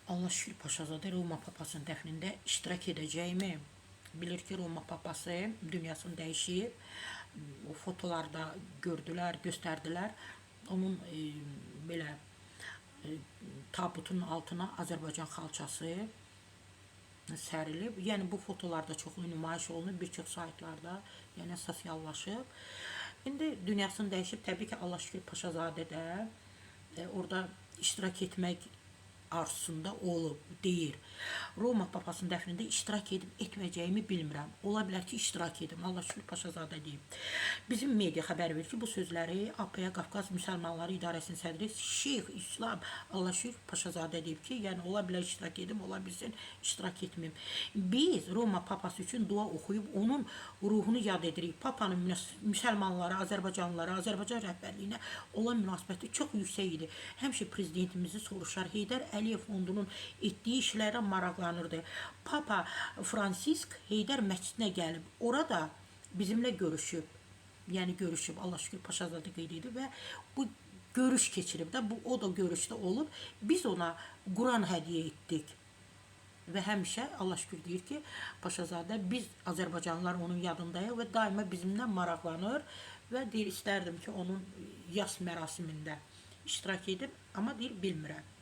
Allahşükür Paşazadə Roma papasının dəfnində iştirak edəcəyimi bilir ki, Roma papası dünyasını dəyişib. O fotolarda gördülər, göstərdilər. Onun belə tabutunun altına Azərbaycan xalçası sərilib. Yəni bu fotolarda çoxlu nümayiş olunub bir çox saytlarda, yəni sosiallaşıb. İndi dünyasını dəyişib. Təbii ki, Allahşükür Paşazadə də orada iştirak etmək arzusunda olub, deyir. Roma papasının dəfnində iştirak edib etməyəcəyimi bilmirəm. Ola bilər ki, iştirak edim. Allahşükür Paşazadə deyib. Bizim media xəbər verir ki, bu sözləri APA Qafqaz Müsəlmanları İdarəsinin sədri Şeyx İslam Allahşükür Paşazadə deyib ki, yəni ola bilər iştirak edim, ola bilsin iştirak etməyim. Biz Roma papası üçün dua oxuyub onun ruhunu yad edirik. Papanın müsəlmanlara, Azərbaycanlılara, Azərbaycan rəhbərliyinə olan münasibəti çox yüksək idi. Həmişə prezidentimizi soruşar, Heydər Əliyev fondunun etdiyi işlərə maraqlanırdı. Papa Fransisk Heydər məscidinə gəlib, orada bizimlə görüşüb. Yəni görüşüb, Allah şükür Paşazadə qeyd edib və bu görüş keçirib də, bu o da görüşdə olub. Biz ona Quran hədiyyə etdik. Və həmişə Allah şükür deyir ki, Paşazadə biz Azərbaycanlılar onun yadındayıq və daima bizimlə maraqlanır və deyir istərdim ki, onun yas mərasimində iştirak edim, amma deyir bilmirəm.